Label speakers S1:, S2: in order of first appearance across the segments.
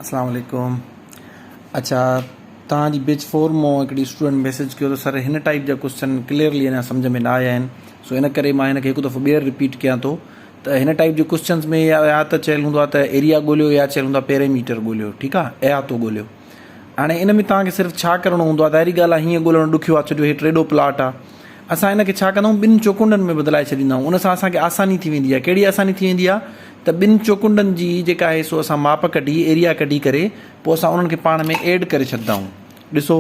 S1: اسلام عليڪم اڇا توهان جي بيچ فور مون هڪڙي اسٽوڊنٽ ميسج ڪيو ته سر هن ٽائپ جا ڪوشچن ڪليئرلي اڃا سمجھ ۾ نه آيا آهن سو ان ڪري مان هن کي هڪ دفعو ٻيهر رپيٽ ڪيان ٿو ته هن ٽائپ جي ڪوشچنس ۾ يا ته چيل هوندو آهي ته ايريا ڳوليو يا چيل هوندو آهي پيريميٽر ڳوليو ٺيڪ آهي احاطو ڳوليو هاڻي ان ۾ توهان کي صرف ڇا ڪرڻو هوندو آهي ظاهري ڳالهه آهي هيئن ڳولڻ ڏکيو آهي ڇو جو هي ٽيڏو پلاٽ آهي اسان ان کي ڇا ڪندا آهيون ٻن چوڪنڊن ۾ بدلائي ڇڏيندا آهيون ان سان اسان کي آساني ٿي ويندي آهي ڪهڙي آساني ٿي ويندي آهي ته ٻن چوڪنڊن جي جيڪا آهي سو اسان ماپ ڪڍي ايريا ڪڍي ڪري پوء اسان انهن کي پاڻ ۾ ايڊ ڪري ڇڏندا آهيون ڏسو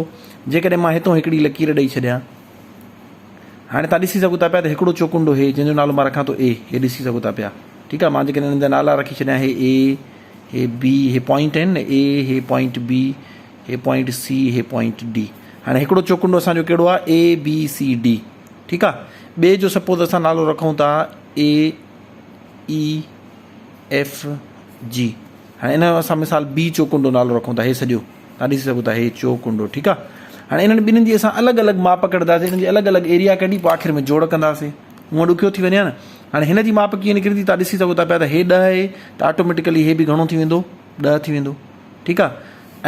S1: جيڪڏهن مان هتو هڪڙي لڪير ڏئي ڇڏيان هاڻي تان ڏسي سگهو ٿا پيا ته هڪڙو چوڪنڊو هي جنهن جو نالو مان رکان ٿو اي هي ڏسي سگهو ٿا پيا ٺيڪ آهي مان جيڪڏهن انهن جا نالا رکي ڇڏيان هي اي هي بي هي پوائنٽ آهن نه اي هي پوائنٽ بي هي پوائنٽ سي هي پوائنٽ ڊي هاڻي هڪڙو چوڪنڊو اسان جو ڪهڙو آهي اي بي سي ڊي ٺيڪ آهي ٻئي جو سپوز اسان نالو رکون ٿا اي اي ايف جي هاڻي ان جو اسان مثال بي چوڪنڊو نالو رکون ٿا هي سڄو تان ڏسي سگهو ٿا هي چوڪنڊو ٺيڪ آهي هاڻي انهن ٻنهن جي اسان الڳ الڳ ماپ ڪڍنداسين انهن جي الڳ الڳ ايريا ڪڍي پوء آخر ۾ جوڙ ڪنداسين هونء ڏکيو ٿي وڃي ها نه هاڻي هن جي ماپ ڪيئن نڪرندي تان ڏسي سگهو ٿا پيا ته هي ڏهه آهي ته آٽوميٽيڪلي هي به گهڻو ٿي ويندو ڏهه ٿي ويندو ٺيڪ آ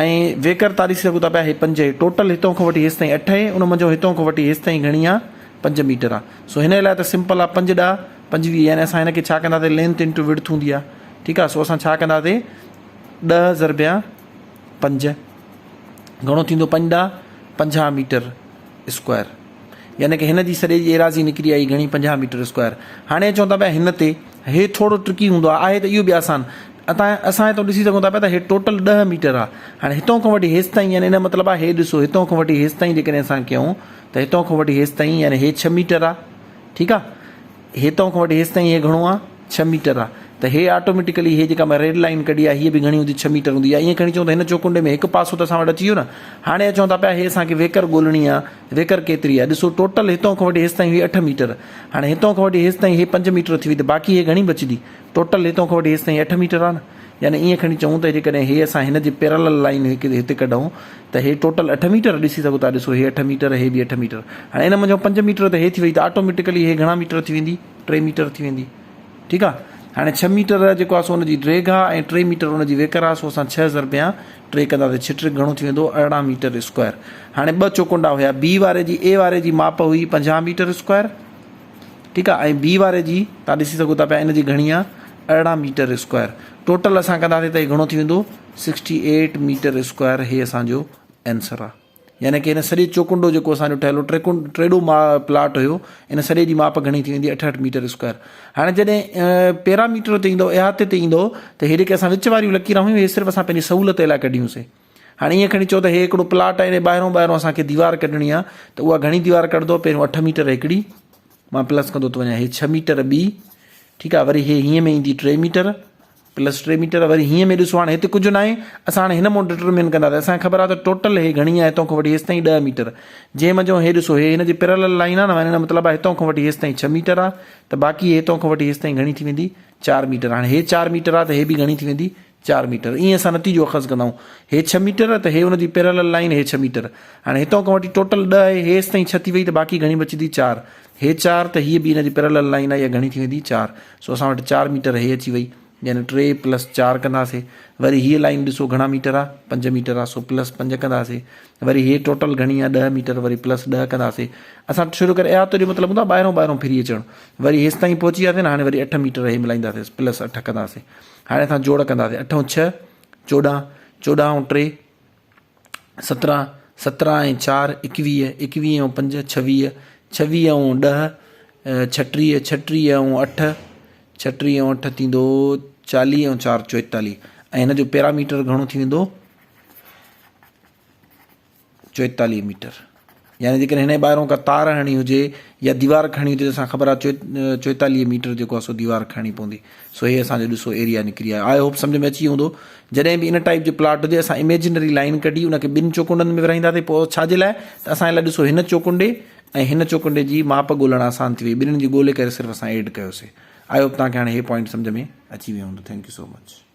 S1: ۽ ويڪر تان ڏسي سگهو ٿا پيا هي پنج هي ٽوٽل هتون کان وٺي هيستائين اٺ هي ان منجهون هتون کان وٺي هيستائين گهڻي آ پنج ميٽر آ سو هن لاء ته سمپل آ پنج ڏهه 25 يعني اسان هن کي ڇا ڪنداسي لينٿ انٽو وڊٿ هوندي آ ٺيڪ آ سو اسان ڇا ڪنداسي ڏهه ضربيا پنج گهڻو ٿيندو پنج ڏهه 50 ميٽر اسڪوائر يعني ڪه هن جي سڄي جي ايراضي نڪري آئي گهڻي 50 ميٽر اسڪوائر. هاڻي اچون ٿا پيا هن تي. هي ٿورو ٽرڪي هوندو آهي. آهي ته اهو به آسان. اتان اسان هتان ڏسي سگهون ٿا پيا ته هي ٽوٽل 10 ميٽر آهي. هاڻي هتان کان وٺي هيستائين يعني ان جو مطلب آهي هي ڏسو هتان کان وٺي هيستائين جيڪڏهن اسان ڪيون ته هتان کان وٺي هيستائين يعني هي 6 ميٽر آهي. ٺيڪ آهي. هتان کان وٺي هيستائين هي گهڻو آهي؟ ڇهه ميٽر آ ته هي آٽوميٽيڪلي هي جيڪا مان ريڊ لائين ڪڍي آ هيء به گهڻي هوندي ڇهه ميٽر هوندي يا ائين کڻي چئون ته هن چوڪنڊي ۾ هڪ پاسو ته اسان وٽ اچي ويو نه هاڻي اچون ٿا پيا هي اسان کي ويڪر ڳولڻي آ ويڪر ڪيتري آ ڏسو ٽوٽل هتان کان وٺي هيستائين هئي اٺ ميٽر هاڻي هتان کان وٺي هيستائين هي پنج ميٽر ٿي وئي ته باقي هي گهڻي بچندي ٽوٽل هتان کان وٺي هيستائين اٺ ميٽر آ نه يعني ائين کڻي چئون ته جيڪڏهن هي اسان هن جي پيرالل لائين هڪ هتي ڪڍون ته هي ٽوٽل اٺ ميٽر ڏسي سگهو ٿا ڏسو هي اٺ ميٽر هي به اٺ ميٽر هاڻي ان منجهان پنج ميٽر ته هي ٿي وئي ته آٽوميٽيڪلي هي گهڻا ميٽر ٿي ويندي ٽي ميٽر ٿي ويندي ٺيڪ آ هاڻي ڇهه ميٽر جيڪو آ سو ان جي ڊيگهه آ ۽ ٽي ميٽر ان جي ويڪر آ سو اسان ڇهه ضربيان ٽي ڪنداسين ڇهه ٽي گهڻو ٿي ويندو 18 ميٽر اسڪوائر هاڻي ٻه چوڪنڊا هيا بي واري جي اي واري جي ماپ هئي 50 ميٽر اسڪوائر ٺيڪ آ ۽ بي واري جي تان ڏسي سگهو ٿا پيا ان جي گهڻي آ 18 ميٽر اسڪوائر ٽوٽل اسان ڪنداسين ته هي گهڻو ٿي ويندو 68 ميٽر اسڪوائر هي اسان جو آنسر آ يعني ڪه هن سڄي چوڪنڊو جيڪو اسان جو ٺهيل هو ٽيڪنڊ ٽيڏو ما پلاٽ هيو ان سڄي جي ماپ گهڻي ٿي ويندي 68 ميٽر اسڪوائر هاڻي جڏهن پيراميٽر تي ايندو احاطي تي ايندو ته هي جيڪي اسان وچ واريون لڪيران هيون هي صرف اسان پنهنجي سهولت لاء ڪڍيون سي هاڻي ائين کڻي چئو ته هي هڪڙو پلاٽ آهي ان ٻاهرون ٻاهرون اسان کي ديوار ڪڍڻي آهي ته اها گهڻي ديوار ڪڍندو پهريون 8 ميٽر هڪڙي مان پلس ڪندو ٿو وڃان هي 6 ميٽر ٻي ٺيڪ آهي وري هي هيئن ۾ ايندي 3 ميٽر پلس ٽي ميٽر وري هيئن ۾ ڏسو هاڻي هتي ڪجهه ناهي اسان هاڻي هن مون ڊٽرمين ڪنداسين اسان کي خبر آهي ته ٽوٽل هي گهڻي آهي هتان کان وٺي هيستائين ڏهه ميٽر جنهن منجهون هي ڏسو هي هن جي پيرالل لائين آهي نه يعني مطلب آهي هتان کان وٺي هيستائين ڇهه ميٽر آهي ته باقي هي هتان کان وٺي هيستائين گهڻي ٿي ويندي چار ميٽر هاڻي هي چار ميٽر آهي ته هي به گهڻي ٿي ويندي چار ميٽر ائين اسان نتيجو اخذ ڪندا آهيون هي ڇهه ميٽر ته هي ان جي پيرالل لائين هي ڇهه ميٽر هاڻي هتان کان وٺي ٽوٽل ڏهه آهي هيستائين ڇهه ٿي وئي ته باقي گهڻي بچندي چار هي چار ته هيء به ان جي پيرالل لائين آهي اها گهڻي ٿي ويندي چار سو اسان وٽ چار ميٽر هي اچي وئي يعني ٽي پلس چار ڪنداسي وري هيء لائين ڏسو گهڻا ميٽر آ پنج ميٽر آ سو پلس پنج ڪنداسي وري هي ٽوٽل گهڻي آ ڏهه ميٽر وري پلس ڏهه ڪنداسي اسان شروع ڪري احاطو جو مطلب هوندو آ ٻاهرون ٻاهرون ڦري اچڻ وري هيستائين پهچي وياسي نه هاڻي وري اٺ ميٽر هي ملائينداسي پلس اٺ ڪنداسي هاڻي اسان جوڙ ڪنداسي اٺ ۽ ڇهه 14 14 ۽ ٽي 17 17 ۽ چار 21 21 ۽ پنج 26 26 ۽ ڏهه 36 36 ۽ اٺ 36 ۽ اٺ ٿيندو 40 ۽ چار 44 ۽ هن جو پيراميٽر گهڻو ٿي ويندو 44 ميٽر يعني جيڪڏهن هن جي ٻاهرون ڪا تار هڻڻي هجي يا ديوار کڻڻي هجي ته اسان خبر آهي 44 ميٽر جيڪو آهي سو ديوار کڻڻي پوندي سو هي اسان جو ڏسو ايريا نڪري آيو I hope سمجھ ۾ اچي ويو هوندو جڏهن به ان ٽائپ جو پلاٽ هجي اسان اميجنري لائن ڪڍي ان کي ٻن چوڪنڊن ۾ ورهائينداسين پوء ڇا جي لاء ته اسان لاء ڏسو هن چوڪنڊي ۽ هن چوڪنڊي جي ماپ ڳولڻ آسان ٿي وئي ٻنهن جي ڳولي ڪري صرف اسان ايڊ ڪيوسي I hope توهان کي هاڻي هي پوائنٽ سمجھ ۾ اچي ويو هوندو thank you so much.